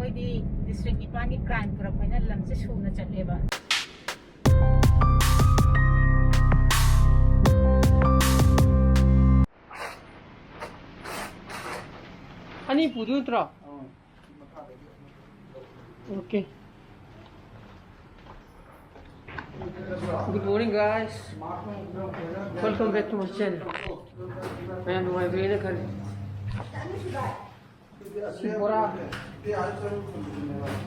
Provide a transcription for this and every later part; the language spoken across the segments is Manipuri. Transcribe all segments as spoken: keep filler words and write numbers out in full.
ꯑꯩꯈꯣꯏꯗꯤ ꯗꯤꯁꯇ꯭ꯔꯤꯛ ꯅꯤꯄꯥꯟꯒꯤ ꯀ꯭ꯔꯥꯏꯝ ꯄꯨꯔꯛꯄꯅꯤꯅ ꯂꯝꯁꯦ ꯁꯨꯅ ꯆꯠꯂꯦꯕ꯫ ꯑꯅꯤ ꯄꯨꯗꯣꯏ ꯅꯠꯇ꯭ꯔꯣ? Okay. Good morning, guys. Welcome back to my channel. ꯃꯌꯥꯝ ꯅꯨꯡꯉꯥꯏꯕꯤꯔꯦꯅ ꯈꯜꯂꯤ꯫ ꯁꯤ ꯕꯣꯔꯥ,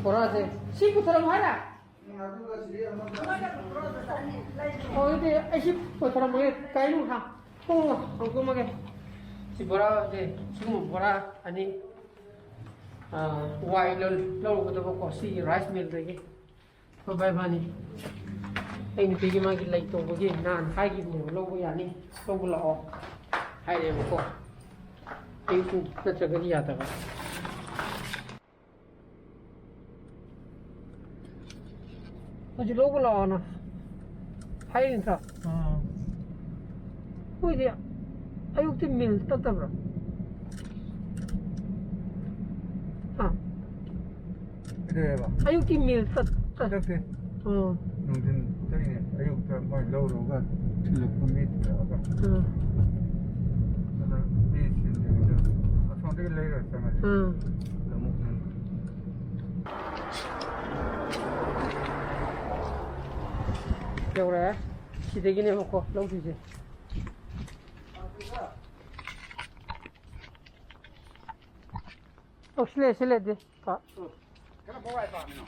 ꯕꯣꯔꯥꯁꯦ ꯁꯤ ꯄꯨꯊꯔꯝꯃꯣ ꯍꯥꯏꯔ? ꯑꯣ, ꯑꯗꯨꯗꯤ ꯑꯩ ꯁꯤ ꯄꯨꯊꯔꯝꯃꯒꯦ꯫ ꯀꯥꯏꯅꯨ ꯍꯥ? ꯍꯣ, ꯍꯣ, ꯍꯣ, ꯍꯧꯗꯣꯛꯑꯝꯃꯒꯦ꯫ ꯁꯤ ꯕꯣꯔꯥꯁꯦ, ꯁꯤꯒꯨꯝꯕ ꯕꯣꯔꯥ ꯑꯅꯤ, ꯑꯥ, ꯋꯥꯏ ꯂꯧ-, ꯂꯧꯔꯨꯒꯗꯕꯀꯣ, ꯁꯤꯒꯤ rice millꯗꯒꯤ꯫ ꯑꯩꯈꯣꯏ ꯕꯥꯏ ꯏꯕꯥꯅꯤ꯫ ꯑꯩ ꯅꯨꯄꯤꯒꯤ ꯃꯥꯒꯤ ꯂꯩ ꯇꯧꯕꯒꯤ ꯅꯍꯥꯟ ꯍꯥꯏꯈꯤꯕꯅꯦꯕ, "ꯂꯧꯕ ꯌꯥꯅꯤ, ꯂꯧꯕ ꯂꯥꯛꯑꯣ" ꯍꯥꯏꯔꯦꯕꯀꯣ꯫ ꯑꯌꯨꯛ ꯅꯠꯇ꯭ꯔꯒꯗꯤ ꯌꯥꯗꯕ꯫ ꯍꯧꯖꯤꯛ ꯂꯧꯕ ꯂꯥꯛꯑꯣꯅ ꯍꯥꯏꯔꯤ ꯅꯠꯇ꯭ꯔꯣ? ꯑꯥ꯫ ꯃꯣꯏꯗꯤ ꯑꯌꯨꯛꯇꯤ ꯃꯤꯜ ꯇꯠꯇꯕ꯭ꯔꯣ? ꯍꯥ? ꯀꯩꯗꯧꯋꯦꯕ? ꯑꯌꯨꯛꯀꯤ ꯃꯤꯜ ꯇꯠ-, ꯇꯠ-, ꯇꯠꯇꯦ꯫ ꯑꯣ꯫ ꯅꯨꯡꯊꯤꯟ ꯇꯠꯂꯤꯅꯦ꯫ ꯑꯌꯨꯛꯇ ꯃꯣꯏ ꯂꯧꯔꯨꯔꯒ ꯊꯤꯜꯂꯛꯄ ꯃꯤ ꯊꯤꯜꯂꯛꯑꯒ꯫ ꯎꯝ꯫ ꯑꯗ ꯃꯤ ꯊꯤꯟꯗ꯭ꯔꯤꯉꯩꯗ ꯑꯁꯣꯝꯗꯒꯤ ꯂꯩꯔ ꯆꯪꯉꯗꯤ ꯎꯝ꯫ ꯂꯧꯕꯨꯛꯅꯤꯅ꯫ ꯌꯧꯔꯛꯑꯦ꯫ ꯁꯤꯗꯒꯤꯅꯦꯕꯀꯣ ꯂꯧꯗꯣꯏꯁꯦ꯫ ꯑꯣ, ꯁꯤꯂꯦ, ꯁꯤꯂꯦ, ꯗꯦ꯫ ꯀ-, ꯀꯔꯝꯕ ꯋꯥꯏ ꯄꯥꯝꯃꯤꯅꯣ?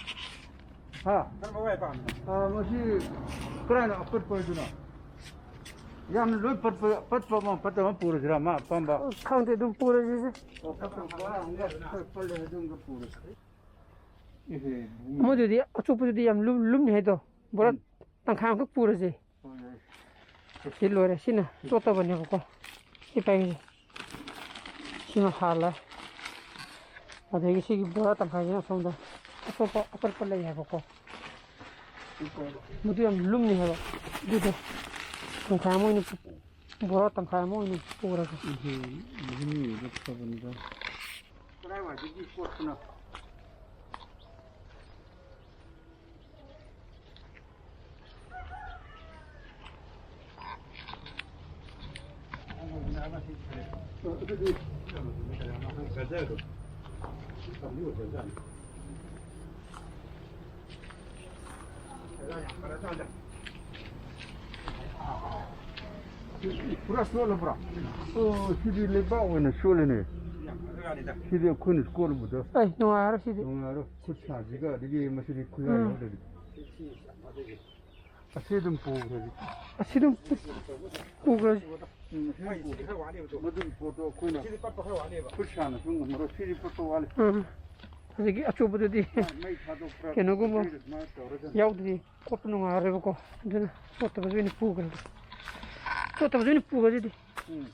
ꯍꯥ? ꯀꯔꯝꯕ ꯋꯥꯏ ꯄꯥꯝꯃꯤꯅꯣ? ꯑꯥ, ꯃꯁꯤ ꯀꯗꯥꯏꯅꯣ ꯑꯄꯠꯄ ꯑꯣꯏꯗꯣꯏꯅꯣ? ꯌꯥꯝꯅ ꯂꯣꯏ ꯄꯠꯄ, ꯄꯠꯄ ꯑꯃ, ꯄꯠꯇꯕ ꯑꯃ ꯄꯨꯔꯁꯤꯔꯥ, ꯃꯥ ꯑꯄꯥꯝꯕ? ꯑꯣ, ꯈꯪꯗꯦ, ꯑꯗꯨꯝ ꯄꯨꯔꯁꯤꯁꯦ꯫ ꯑꯣ, ꯄꯠꯇꯕ ꯈꯔ ꯑꯃꯨꯛ ꯈꯔ ꯄꯠꯂꯦ, ꯑꯗꯨꯝꯒ ꯄꯨꯔꯁꯤ꯫ ꯏꯍꯦ, ꯏꯕꯨꯡꯉꯣ꯫ ꯑꯃꯗꯨꯗꯤ, ꯑꯆꯣꯠꯄꯗꯨꯗꯤ ꯌꯥꯝ ꯂꯨꯝ-, ꯂꯨꯝꯅꯤ ꯍꯥꯏꯗꯣ꯫ ꯕꯣꯔꯥ ꯎꯝ꯫ ꯇꯪꯈꯥꯏ ꯑꯃꯈꯛ ꯄꯨꯔꯁꯦ꯫ ꯍꯣꯏ, ꯌꯥꯏ꯫ ꯁꯤ ꯂꯣꯏꯔꯦ꯫ ꯁꯤꯅ ꯆꯣꯠꯇꯕꯅꯦꯕꯀꯣ꯫ ꯁꯤ ꯄꯥꯏꯒꯦ꯫ ꯁꯤꯅ ꯍꯥꯜꯂꯦ꯫ ꯑꯗꯒꯤ ꯁꯤꯒꯤ ꯕꯣꯔꯥ ꯇꯪꯈꯥꯏꯁꯤꯅ ꯑꯁꯣꯝꯗ ꯑꯇꯣꯞꯄ ꯑꯄꯠꯄ ꯂꯩ ꯍꯥꯏꯕꯀꯣ꯫ ꯃꯗꯨ ꯌꯥꯝ ꯂꯨꯝꯃꯤ ꯍꯥꯏꯕ꯫ ꯑꯗꯨꯗꯣ ꯇꯪꯈꯥꯏ ꯑꯃ ꯑꯣꯏꯅ ꯄꯨ-, ꯕꯣꯔꯥ ꯇꯪꯈꯥꯏ ꯑꯃ ꯑꯣꯏꯅ ꯄꯨꯔꯒꯦ꯫ ꯏꯍꯦ, ꯂꯨꯝꯃꯤꯗꯣ ꯐꯕꯅꯤꯗ꯫ ꯀꯗꯥꯏꯋꯥꯏꯗꯒꯤ ꯄꯣꯠꯇꯨꯅꯣ? ꯄꯨꯔꯥ ꯆꯣꯠꯂꯕ꯭ꯔꯣ? ꯑꯣ, ꯁꯤꯗꯤ ꯂꯩꯕꯥꯛ ꯑꯣꯏꯅ ꯆꯣꯠꯂꯦꯅꯦ꯫ ꯁꯤꯗꯤ ꯑꯩꯈꯣꯏꯅ ꯀꯣꯠꯂꯨꯕꯗ ꯑꯩ ꯅꯨꯡꯉꯥꯏꯔꯣꯏ ꯁꯤꯗꯤ꯫ ꯅꯨꯡꯉꯥꯏꯔꯣꯏ꯫ ꯈꯨꯠ ꯁꯥꯁꯤꯒ ꯑꯗꯒꯤ ꯃꯁꯤꯗꯤ ꯈꯨꯌꯥꯏ ꯎꯝ꯫ ꯌꯥꯎꯗ꯭ꯔꯗꯤ꯫ ꯑꯁꯤ ꯑꯗꯨꯝ ꯄꯨꯈ꯭ꯔꯁꯤ꯫ ꯑꯁꯤ ꯑꯗꯨꯝ ꯄꯨꯈ꯭ꯔꯁꯤ꯫ ꯎꯝ, ꯑꯁꯤ ꯑꯗꯨꯝ ꯄꯨꯈ꯭ꯔꯁꯤ꯫ ꯃꯗꯨꯒꯤ ꯄꯣꯠꯇꯣ ꯑꯩꯈꯣꯏꯅ ꯈꯨꯠ ꯁꯥꯅꯁꯨ ꯉꯝꯃꯔꯣꯏ꯫ ꯁꯤꯗꯤ ꯄꯣꯠꯇꯣ ꯋꯥꯠꯂꯤ꯫ ꯎꯝ꯫ ꯑꯗꯒꯤ ꯑꯆꯧꯕꯗꯨꯗꯤ ꯃꯩ ꯊꯥꯗꯣꯛꯄ꯭ꯔꯥ? ꯀꯩꯅꯣꯒꯨꯝꯕ ꯑꯗꯨꯃꯥꯏꯅ ꯇꯧꯔꯒ ꯌꯥꯎꯗ꯭ꯔꯗꯤ ꯀꯣꯠꯄ ꯅꯨꯡꯉꯥꯏꯔꯣꯏꯕꯀꯣ꯫ ꯑꯗꯨꯅ ꯆꯣꯠꯇꯕꯁꯨ ꯑꯣꯏꯅ ꯄꯨꯈ꯭ꯔꯒꯦ꯫ ꯆꯣꯠꯇꯕꯁꯨ ꯑꯣꯏꯅ ꯄꯨꯈ꯭ꯔꯁꯤꯗꯤ꯫ ꯎꯝ꯫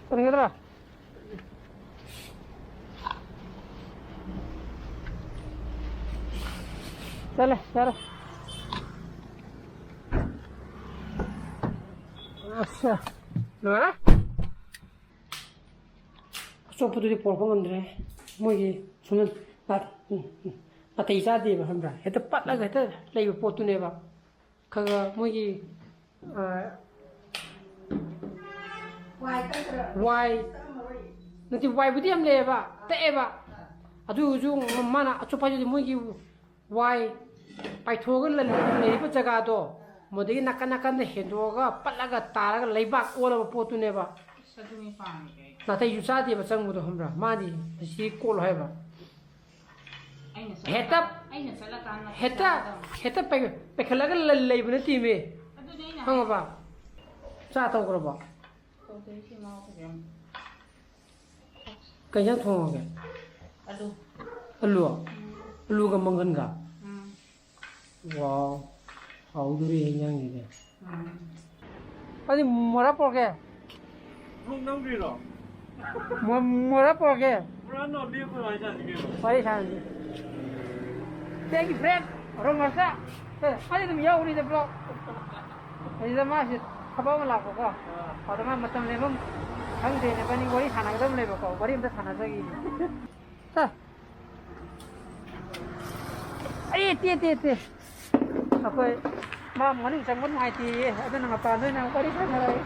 ꯆꯟꯒꯗ꯭ꯔꯥ? ꯆꯠꯂꯦ, ꯌꯥꯔꯦ꯫ ꯑꯁꯥ, ꯂꯣꯏꯔꯦ꯫ ꯑꯆꯣꯠꯄꯗꯨꯗꯤ ꯄꯣꯔꯛꯄ ꯉꯝꯗ꯭ꯔꯦ꯫ ꯃꯣꯏꯒꯤ ꯁꯨꯝ ꯅꯥ-, ꯎꯝ, ꯎꯝ, ꯅꯥꯇꯩ ꯆꯥꯗꯦꯕ, ꯈꯪꯕ꯭ꯔꯥ? ꯍꯦꯛꯇ ꯄꯠꯂꯒ ꯍꯦꯛꯇ ꯂꯩꯕ ꯄꯣꯠꯇꯨꯅꯦꯕ꯫ ꯈꯔ ꯈꯔ ꯃꯣꯏꯒꯤ, ꯑ, ꯋꯥꯏ ꯀꯛꯇ꯭ꯔꯥ? ꯋꯥꯏ, ꯀꯛꯑꯝꯃꯔꯣꯏ꯫ ꯅꯠꯇꯦ, ꯋꯥꯏꯕꯨꯗꯤ ꯌꯥꯝ ꯂꯩꯌꯦꯕ, ꯇꯛꯑꯦꯕ꯫ ꯑꯗꯨ ꯑꯣꯏꯔꯁꯨ ꯃꯥꯅ ꯑꯆꯣꯠꯄ ꯍꯥꯏꯗꯨꯗꯤ ꯃꯣꯏꯒꯤ ꯋꯥꯏ ꯄꯥꯏꯊꯣꯛꯑꯒ ꯂꯩ-, ꯂꯩꯔꯤꯕ ꯖꯒꯥꯗꯣ, ꯃꯗꯒꯤ ꯅꯥꯀꯟ ꯅꯥꯀꯟꯗ ꯍꯦꯟꯗꯣꯛꯑꯒ ꯄꯠꯂꯒ ꯇꯥꯔꯒ ꯂꯩꯕꯥꯛ ꯑꯣꯜꯂꯕ ꯄꯣꯠꯇꯨꯅꯦꯕ꯫ ꯑꯁ, ꯑꯗꯨꯅꯤ ꯄꯥꯝꯃꯤꯁꯦ ꯑꯩ꯫ ꯅꯥꯇꯩꯁꯨ ꯆꯥꯗꯦꯕ ꯆꯪꯕꯗꯣ, ꯈꯪꯕ꯭ꯔꯥ? ꯃꯥꯗꯤ ꯑꯁꯤ ꯀꯣꯠꯂꯣ ꯍꯥꯏꯕ꯫ ꯑꯩꯅ ꯆꯠꯂꯀꯥꯟ-, ꯍꯦꯛꯇ, ꯑꯩꯅ ꯆꯠꯂꯀꯥꯟꯗ ꯍꯦꯛꯇ, ꯆꯥꯒꯗꯕꯅꯤ꯫ ꯍꯦꯛꯇ ꯄꯩ-, ꯄꯩꯈꯠꯂꯒ ꯂ-, ꯂꯩꯕ ꯅꯠꯇꯦꯃꯤ꯫ ꯑꯗꯨꯅꯦ ꯑꯩꯅ ꯈꯪꯉꯕ? ꯍꯥꯏꯁꯦ꯫ ꯆꯥ ꯇꯧꯈ꯭ꯔꯕꯣ? ꯇꯧꯗ꯭ꯔꯤ, ꯁꯤ ꯃꯥ ꯐꯖꯅ꯫ ꯀꯩ ꯏꯟꯖꯥꯡ ꯊꯣꯡꯉꯒꯦ? ꯑꯂꯨ꯫ ꯑꯂꯨ? ꯎꯝ꯫ ꯑꯂꯨꯒ ꯃꯪꯒꯟꯒ? ꯎꯝ꯫ ꯋꯥꯎ, ꯍꯥꯎꯗꯣꯔꯤ ꯏꯟꯖꯥꯡꯁꯤꯗꯤ꯫ ꯎꯝ꯫ ꯑꯗꯨꯗꯤ ꯃꯣꯔꯥ ꯄꯣꯔꯛꯀꯦ꯫ ꯅꯪ ꯅꯝꯗ꯭ꯔꯤꯔꯣ? ꯃꯣ-, ꯃꯣꯔꯥ ꯄꯣꯔꯛꯀꯦ꯫ ꯄꯨꯔꯥ ꯅꯣ ꯂꯦꯞꯄ ꯋꯥꯔꯤ ꯁꯥꯟꯅꯁꯤ ꯀꯩꯅꯣ꯫ ꯋꯥꯔꯤ ꯁꯥꯟꯅꯁꯤ꯫ ꯇꯦꯡꯀꯤ ꯐ꯭ꯔꯦꯟ, ꯔꯣꯃꯔꯁꯇ꯫ ꯑꯦ, ꯑꯩ ꯑꯗꯨꯝ ꯌꯥꯎꯔꯤꯗ ꯕ꯭ꯂꯣꯛ꯫ ꯑꯁꯤꯗ ꯃꯥꯁꯤ ꯊꯕꯛ ꯑꯃ ꯂꯥꯛꯄꯀꯣ꯫ ꯑꯥ꯫ ꯑꯗ ꯃꯥ ꯃꯇꯝ ꯂꯦꯟꯐꯝ ꯈꯪꯗꯦꯅꯦ, ꯏꯕꯥꯅꯤ ꯋꯥꯔꯤ ꯁꯥꯟꯅꯒꯗꯕ ꯂꯩꯕꯀꯣ꯫ ꯋꯥꯔꯤ ꯑꯝꯇ ꯁꯥꯟꯅꯖꯒꯦ꯫ ꯍꯦ꯫ ꯇꯦ, ꯇꯦ, ꯇꯦ, ꯇꯦ꯫ ꯑꯩꯈꯣꯏ ꯃꯥ ꯃꯅꯨꯡ ꯆꯪꯕ ꯅꯨꯡꯉꯥꯏꯇꯦꯌꯦ, ꯑꯗꯨꯅ ꯃꯄꯥꯟꯗ ꯑꯣꯏꯅ ꯋꯥꯔꯤ ꯁꯥꯟꯅꯔꯒꯦ꯫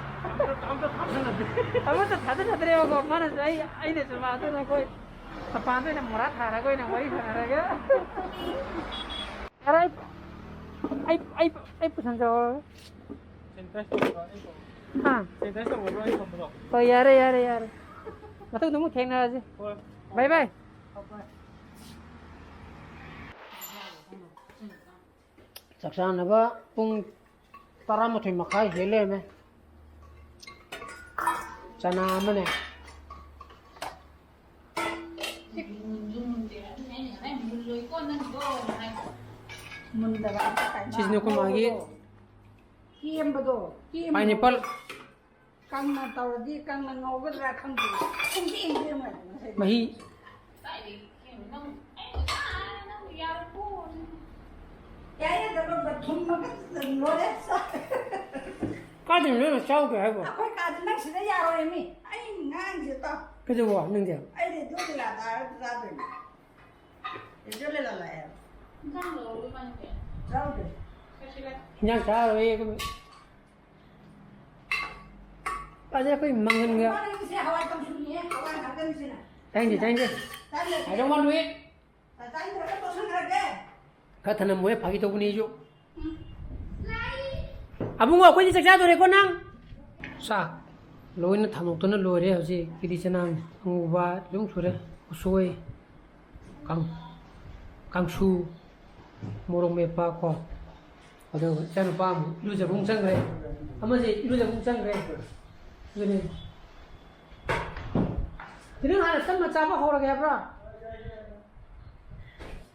ꯑꯝꯇ ꯊꯥꯖꯅꯗ꯭ꯔꯦꯕꯀꯣ, ꯃꯥꯅꯁꯨ ꯑꯩ, ꯑꯩꯅꯁꯨ ꯃꯥ, ꯑꯗꯨꯅ ꯑꯩꯈꯣꯏ ꯃꯄꯥꯟꯗ ꯑꯣꯏꯅ ꯃꯣꯔꯥ ꯊꯥꯔꯒ ꯑꯣꯏꯅ ꯋꯥꯔꯤ ꯁꯥꯟꯅꯔꯒꯦ꯫ ꯌꯥꯔꯦ, ꯑꯩ, ꯑꯩ, ꯑꯩ ꯄꯨꯁꯟꯖꯍꯧꯔꯒꯦ꯫ ꯁꯦꯅꯤꯇꯥꯏꯁ ꯇꯧꯕ꯭ꯔꯣ? ꯑꯩ ꯀꯣ-, ꯍꯥ? ꯁꯦꯅꯤꯇꯥꯏꯁ ꯇꯧꯕ꯭ꯔꯣ? ꯑꯩ ꯊꯝꯕ꯭ꯔꯣ? ꯍꯣꯏ, ꯌꯥꯔꯦ, ꯌꯥꯔꯦ, ꯌꯥꯔꯦ꯫ ꯃꯊꯪꯗ ꯑꯃꯨꯛ ꯊꯦꯡꯅꯔꯁꯤ꯫ ꯍꯣꯏ꯫ ꯕꯥꯏ ꯕꯥꯏ꯫ ꯆꯥꯛ ꯆꯥꯅꯕ ꯄꯨꯡ ꯇꯔꯥꯃꯥꯊꯣꯏ ꯃꯈꯥꯏ ꯍꯦꯜ ꯂꯩꯔꯝꯃꯦ꯫ ꯆꯅꯥ ꯑꯃꯅꯦ꯫ ꯃꯨꯟꯗꯕ ꯑꯝꯇ ꯀꯥꯏ-, ꯁꯤꯁꯤꯅ ꯑꯩꯈꯣꯏ ꯃꯥꯒꯤ ꯀꯦꯝꯕꯗꯣ, ꯀꯦꯝꯕꯗꯣ꯫ ꯄꯥꯏꯅꯦꯄꯜ꯫ ꯀꯪꯅ ꯇꯧꯔꯗꯤ ꯀꯪꯅ ꯉꯧꯒꯗ꯭ꯔꯥ ꯈꯪꯗꯦ꯫ ꯄꯨꯡꯀꯦꯝ ꯀꯦꯝꯃꯦ ꯉꯁꯤꯗꯤ꯫ ꯃꯍꯤ꯫ ꯌꯥꯏ, ꯌꯥꯗꯕ ꯊꯨꯝꯃꯒ ꯂꯣꯏꯔꯦ꯫ ꯀꯥꯏꯗꯅꯣ ꯅꯪꯅ ꯆꯥꯎꯗꯦ ꯍꯥꯏꯕꯣ? ꯑꯩꯈꯣꯏ ꯀꯥꯗ ꯅꯪ ꯁꯤꯗ ꯌꯥꯔꯣꯏ ꯃꯤ꯫ ꯑꯩ ꯉꯥꯡꯁꯦ ꯇꯥꯎ꯫ ꯀꯩꯗꯧꯕ ꯅꯪꯗꯤ? ꯑꯩ ꯔꯦꯗꯤꯑꯣ ꯂꯤꯂꯥ ꯇꯥꯔꯒ ꯆꯥꯗꯣꯏꯅꯦ꯫ ꯔꯦꯗꯤꯑꯣ ꯂꯤꯂꯥ ꯂꯥꯛꯑꯦ꯫ ꯏꯟꯖꯥꯡ ꯂꯧꯔꯨꯕ ꯃꯥꯅꯦ꯫ ꯆꯥꯎꯗꯦ꯫ ꯏꯟꯖꯥꯡ ꯆꯥꯔꯣꯏꯌꯦ ꯑꯗꯨꯝ꯫ ꯑꯗꯩ ꯑꯩꯈꯣꯏ ꯃꯪꯒꯟꯒ ꯃꯥꯅꯦ, ꯁꯤ ꯍꯋꯥꯏ ꯀꯥꯡꯁꯨꯅꯤꯍꯦ, ꯍꯋꯥꯏ ꯉꯥꯛꯇꯅꯤ ꯁꯤꯅ꯫ ꯆꯥꯅꯤꯡꯗꯦ, ꯆꯥꯅꯤꯡꯗꯦ꯫ ꯆꯥꯅꯤꯡꯗꯦ꯫ I don't want to eat꯫ ꯆꯥꯅꯤꯡꯗ꯭ꯔꯒ ꯇꯣꯛꯁꯟꯈ꯭ꯔꯒꯦ꯫ ꯈꯔ ꯊꯅꯝꯃꯨꯍꯦ, ꯐꯥꯒꯤ ꯇꯧꯕꯅꯤ ꯑꯩꯁꯨ꯫ ꯎꯝ꯫ ꯑꯕꯨꯡꯉꯣ, ꯑꯩꯈꯣꯏꯗꯤ ꯆꯥꯛ ꯆꯥꯗꯣꯔꯦꯀꯣ ꯅꯪ꯫ ꯆꯥꯛ ꯂꯣꯏꯅ ꯊꯥꯡꯗꯣꯛꯇꯅ ꯂꯣꯏꯔꯦ ꯍꯧꯖꯤꯛ꯫ ꯀꯤꯂꯤ ꯆꯅꯥ ꯑꯉꯧꯕ ꯑꯗꯨꯝ ꯁꯨꯔꯦ꯫ ꯎꯁꯣꯏ꯫ ꯀꯥꯡ-, ꯀꯥꯡꯁꯨ, ꯃꯣꯔꯣꯛ ꯃꯦꯠꯄ ꯀꯣ꯫ ꯑꯗꯨꯒ ꯏꯆꯥꯅꯨꯄꯥ ꯑꯃꯨꯛ ꯏꯔꯨꯖꯕ ꯑꯃꯨꯛ ꯆꯪꯈ꯭ꯔꯦ꯫ ꯑꯃꯁꯦ ꯏꯔꯨꯖꯕ ꯑꯃꯨꯛ ꯆꯪꯈ꯭ꯔꯦ꯫ ꯑꯗꯨꯅꯤ꯫ ꯁꯤꯗ ꯍꯥꯟꯅ ꯇꯞꯅ ꯆꯥꯕ ꯍꯧꯔꯒꯦ ꯍꯥꯏꯕ꯭ꯔꯥ?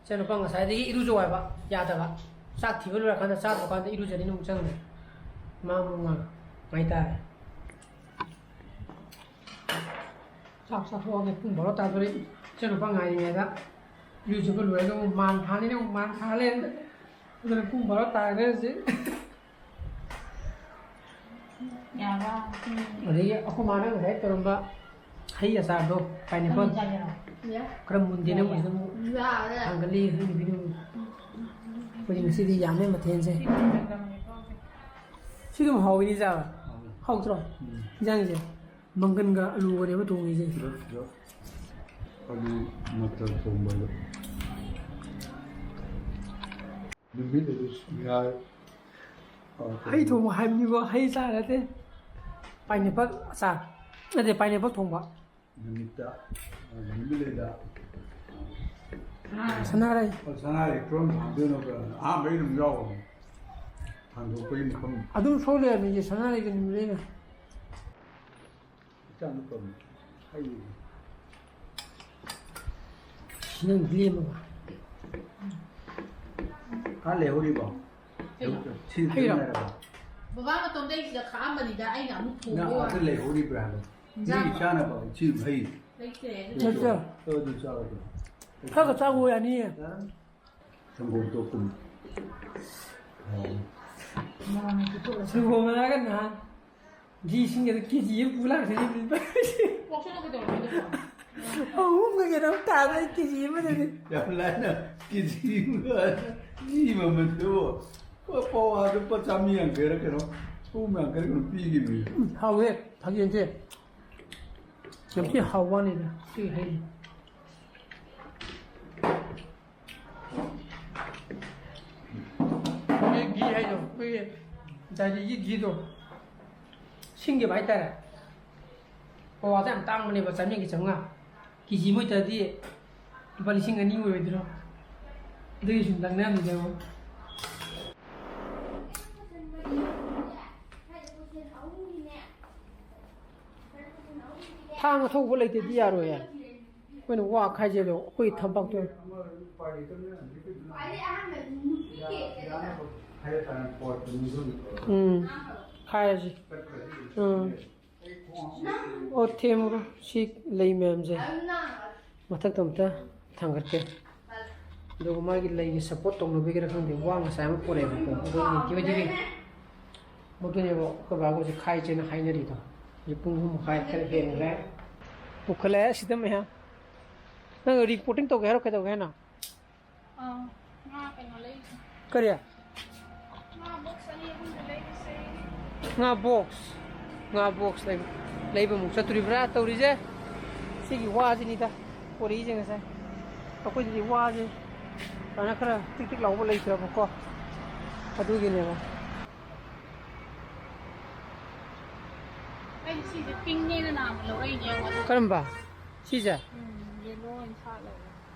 ꯏꯆꯥꯅꯨꯄꯥ ꯉꯁꯥꯏꯗꯒꯤ ꯏꯔꯨꯖꯧ ꯍꯥꯏꯕ ꯌꯥꯗꯕ꯫ ꯆꯥꯛ ꯊꯤꯕ ꯂꯣꯏꯔꯀꯥꯟꯗ ꯆꯥꯗ꯭ꯔꯀꯥꯟꯗ ꯏꯔꯨꯖꯅꯤꯅ ꯑꯃꯨꯛ ꯆꯪꯈ꯭ꯔꯦ꯫ ꯃꯥ ꯑꯃꯨꯛ ꯉꯥꯏ-, ꯉꯥꯏꯇꯥꯔꯦ꯫ ꯆꯥꯛ ꯆꯥꯊꯣꯛꯑꯒꯦ, ꯄꯨꯡ ꯕꯥꯔꯣ ꯇꯥꯗꯣꯔꯦ꯫ ꯏꯆꯟꯅꯨꯄꯥ ꯉꯥꯏꯔꯤꯉꯩꯗ ꯏꯔꯨꯖꯕ ꯂꯣꯏꯔꯒ ꯑꯃꯨꯛ ꯃꯥꯟ ꯊꯥꯅꯤꯅ ꯑꯃꯨꯛ ꯃꯥꯟ ꯊꯥ ꯂꯩꯔꯦ꯫ ꯑꯗꯨꯅ ꯄꯨꯡ ꯕꯥꯔꯣ ꯇꯥꯈ꯭ꯔꯦ ꯍꯧꯖꯤꯛ꯫ ꯌꯥꯔꯕ? ꯑꯗꯒꯤ ꯑꯩꯈꯣꯏ ꯃꯥꯅ ꯉꯁꯥꯏ ꯇꯧꯔꯝꯕ ꯍꯩ ꯑꯆꯥꯔꯗꯣ, ꯄꯥꯏꯅꯦꯄꯜ꯫ ꯆꯥꯒꯦꯔꯣ? ꯈꯔ ꯃꯨꯟꯗꯦꯅ ꯃꯣꯏꯁꯤꯗ ꯑꯃꯨꯛ ꯌꯥꯔꯦ꯫ ꯊꯥꯡꯒꯠꯂꯤ, ꯈꯪꯗꯦ ꯃꯤꯅ ꯑꯃꯨꯛ꯫ ꯑꯩꯈꯣꯏꯗꯤ ꯉꯁꯤꯗꯤ ꯌꯥꯝꯃꯦ ꯃꯊꯦꯜꯁꯦ꯫ ꯁꯤ ꯑꯗꯨꯝ ꯍꯥꯎꯋꯤꯅꯦ ꯆꯥꯕ꯫ ꯍꯥꯎꯇ꯭ꯔꯣ? ꯏꯟꯖꯥꯡꯁꯦ ꯃꯪꯒꯟꯒ ꯑꯂꯨꯒꯅꯦꯕ ꯊꯣꯡꯉꯤꯁꯦ꯫ ꯑꯂꯨ ꯃꯇꯔ ꯊꯣꯡꯕꯗꯣ꯫ ꯅꯨꯃꯤꯠ ꯑꯗꯨ ꯌꯥꯏ꯫ ꯍꯩ ꯊꯣꯡꯕ ꯍꯥꯏꯕꯅꯤꯀꯣ, ꯍꯩ ꯆꯥ ꯅꯠꯇꯦ꯫ ꯄꯥꯏꯅꯦꯄꯜ ꯑꯆꯥꯔ ꯅꯠꯇꯦ, ꯄꯥꯏꯅꯦꯄꯜ ꯊꯣꯡꯕ꯫ ꯅꯨꯃꯤꯠꯇ, ꯅꯨꯃꯤꯠ ꯂꯩꯗ꯫ ꯁꯅꯥꯔꯩ꯫ ꯑꯣ, ꯁꯅꯥꯔꯩ ꯀꯔꯝ ꯊꯥꯡꯗꯣꯏꯅꯣ? ꯑꯍꯥꯟꯕꯩ ꯑꯗꯨꯝ ꯌꯥꯎꯕꯅꯤ꯫ ꯊꯥꯡꯗꯣꯛꯄꯒꯤ ꯃꯐꯝ꯫ ꯑꯗꯨꯝ ꯁꯣꯛ ꯂꯩꯔꯝꯃꯤꯁꯦ ꯁꯅꯥꯔꯩꯒ ꯅꯨꯃꯤꯠꯂꯩꯒ꯫ ꯍꯛꯆꯥꯡꯗ ꯐꯕꯅꯤ꯫ ꯍꯩ꯫ ꯅꯪ ꯂꯦꯝꯃꯕ? ꯑꯥ, ꯂꯩꯍꯧꯔꯤꯕꯣ? ꯀꯩꯅꯣ? ꯁꯤ ꯍꯩꯔꯣ? ꯂꯩꯔꯕꯣ? ꯕꯕꯥ ꯃꯇꯣꯝꯗ ꯑꯩ ꯁꯤꯗ ꯈꯥꯛꯑꯝꯕꯅꯤꯗ, ꯑꯩꯅ ꯑꯃꯨꯛ ꯊꯣꯡꯕ ꯅꯪ ꯑꯥꯗ ꯋꯥꯅꯤ꯫ ꯂꯩꯍꯧꯔꯤꯕ꯭ꯔꯥ ꯍꯥꯏꯕ? ꯏꯟꯖꯥꯡ꯫ ꯃꯤꯒꯤ ꯆꯥꯅꯕ ꯁꯤ ꯍꯩ꯫ ꯂꯩꯇ꯭ꯔꯦ꯫ ꯂꯩꯇ꯭ꯔꯦ꯫ ꯑꯗꯨ ꯆꯥꯔꯣ ꯀꯩꯅꯣ꯫ ꯈꯔ ꯈꯔ ꯆꯥꯕ ꯌꯥꯅꯤꯌꯦ꯫ ꯁꯪꯒꯣꯝ ꯇꯣꯛꯄꯅꯤ꯫ ꯁꯪꯒꯣꯝ ꯍꯥꯏꯔꯒ ꯅꯍꯥꯟ ꯘꯤ ꯁꯤꯡꯒꯗ ꯀꯦ ꯖꯤ ꯑꯃ ꯄꯨ ꯂꯥꯛꯈ꯭ꯔꯦ꯫ ꯄꯣꯛꯁꯅꯨ ꯀꯩꯗꯧꯔꯒꯦ ꯑꯗꯨꯕꯣ? ꯑꯍꯨꯝꯒ ꯀꯩꯅꯣꯝ ꯇꯥꯕ ꯀꯦ ꯖꯤ ꯑꯃꯗꯗꯤ꯫ ꯌꯥꯝ ꯂꯥꯏꯅ ꯀꯦ ꯖꯤ ꯑꯃꯒ ꯘꯤ ꯃꯃꯟꯗꯨ ꯄꯋꯥꯗ ꯂꯨꯄꯥ ꯆꯥꯝꯃꯔꯤ ꯌꯥꯡꯈꯩꯔ ꯀꯩꯅꯣ, ꯆꯍꯨꯝ ꯌꯥꯡꯈꯩꯔ ꯀꯩꯅꯣ ꯄꯤꯈꯤꯕꯅꯤ꯫ ꯎꯝ, ꯍꯥꯎꯋꯦ, ꯐꯥꯒꯤ ꯅꯠꯇꯦ꯫ ꯌꯥꯝ ꯊꯤ ꯍꯥꯎꯕ ꯋꯥꯅꯤꯗ, ꯁꯤ ꯍꯩ꯫ ꯑꯩꯈꯣꯏꯒꯤ ꯘꯤ ꯍꯥꯏꯗꯣ, ꯑꯩꯈꯣꯏꯒꯤ ꯗꯥꯏꯔꯤꯒꯤ ꯘꯤꯗꯣ ꯁꯤꯡꯈꯤꯕ ꯍꯥꯏꯇꯥꯔꯦ꯫ ꯄꯋꯥꯗ ꯌꯥꯝ ꯇꯥꯡꯕꯅꯦꯕ, ꯆꯥꯝꯃꯔꯤꯒꯤ ꯆꯥꯝꯃꯉꯥ꯫ ꯀꯦ ꯖꯤ ꯑꯃ ꯑꯣꯏꯇꯥꯔꯗꯤ ꯂꯨꯄꯥ ꯂꯤꯁꯤꯡ ꯑꯅꯤ ꯑꯣꯏꯔꯣꯏꯗ꯭ꯔꯣ? ꯑꯗꯨꯒꯤ ꯁꯨꯝ ꯂꯪꯅꯕꯅꯤꯗ꯫ ꯊꯥꯡ ꯑꯊꯧꯕ ꯂꯩꯇꯗꯤ ꯌꯥꯔꯣꯏꯌꯦ꯫ ꯑꯩꯈꯣꯏꯅ ꯋꯥ ꯈꯥꯏꯖꯦꯗꯣ ꯑꯩꯈꯣꯏ ꯊꯕꯛꯇꯣ꯫ ꯎꯝ, ꯈꯥꯏꯔꯁꯤ꯫ ꯎꯝ꯫ ꯑꯣ, ꯊꯦꯝꯃꯨꯔꯣ꯫ ꯁꯤ ꯂꯩ ꯃꯌꯥꯝꯁꯦ ꯃꯊꯛꯇ ꯑꯝꯇ ꯊꯥꯡꯒꯠꯀꯦ꯫ ꯑꯗꯨꯒ ꯃꯥꯒꯤ ꯂꯩꯒꯤ support ꯇꯧꯅꯕꯒꯤꯔ ꯈꯪꯗꯦ, ꯋꯥ ꯉꯁꯥꯏ ꯑꯃ ꯄꯨꯔꯛꯑꯦꯕꯀꯣ꯫ ꯑꯗꯨ ꯂꯩꯇꯦ ꯑꯣꯏꯗꯣꯏꯅꯦ꯫ ꯃꯗꯨꯅꯦꯕ ꯑꯩꯈꯣꯏ ꯕꯥꯕꯨ ꯍꯧꯖꯤꯛ ꯈꯥꯏꯁꯦꯅ ꯍꯥꯏꯅꯔꯤꯗꯣ꯫ ꯍꯧꯖꯤꯛ ꯄꯨꯡ ꯑꯍꯨꯝ ꯃꯈꯥꯏ ꯈꯔ ꯍꯦꯟꯈ꯭ꯔꯦ꯫ ꯄꯨꯈꯠꯂꯛꯑꯦ ꯁꯤꯗ ꯃꯌꯥꯝ꯫ ꯅꯪ reporting ꯇꯧꯒꯦ ꯍꯥꯏꯔꯣ, ꯀꯩꯗꯧꯒꯦ ꯍꯥꯏꯅꯣ? ꯑꯥ, ꯉꯥ ꯀꯩꯅꯣ ꯂꯩꯔꯤꯁꯦ꯫ ꯀꯔꯤ? ꯉꯥ ꯕꯣꯛꯁ ꯑꯅꯤ ꯑꯍꯨꯝꯗ ꯂꯩꯔꯤꯁꯦ꯫ ꯉꯥ ꯕꯣꯛꯁ, ꯉꯥ ꯕꯣꯛꯁ ꯂꯩꯕ, ꯂꯩꯕ ꯑꯃꯨꯛ ꯆꯠꯇꯣꯔꯤꯕ꯭ꯔꯥ ꯇꯧꯔꯤꯁꯦ? ꯁꯤꯒꯤ ꯋꯥꯁꯤꯅꯤꯗ ꯄꯣꯔꯛꯏꯁꯦ ꯉꯁꯥꯏ꯫ ꯑꯩꯈꯣꯏꯗꯗꯤ ꯋꯥꯁꯦ ꯁꯨꯃꯥꯏꯅ ꯈꯔ ꯇꯤꯛ ꯇꯤꯛ ꯂꯥꯎꯕ ꯂꯩꯇ꯭ꯔꯕꯀꯣ, ꯑꯗꯨꯒꯤꯅꯦꯕ꯫ ꯑꯩ ꯁꯤꯁꯦ ꯄꯤꯡꯅꯦꯅ ꯅꯍꯥꯟ ꯂꯧꯔꯛꯏꯅꯦ, ꯌꯦꯡꯉꯣ꯫ ꯀꯔꯝꯕ? ꯁꯤꯁꯦ? ꯎꯝ, ꯌꯦꯂꯣ ꯑꯣꯏꯅ ꯁꯥꯠꯂꯦ꯫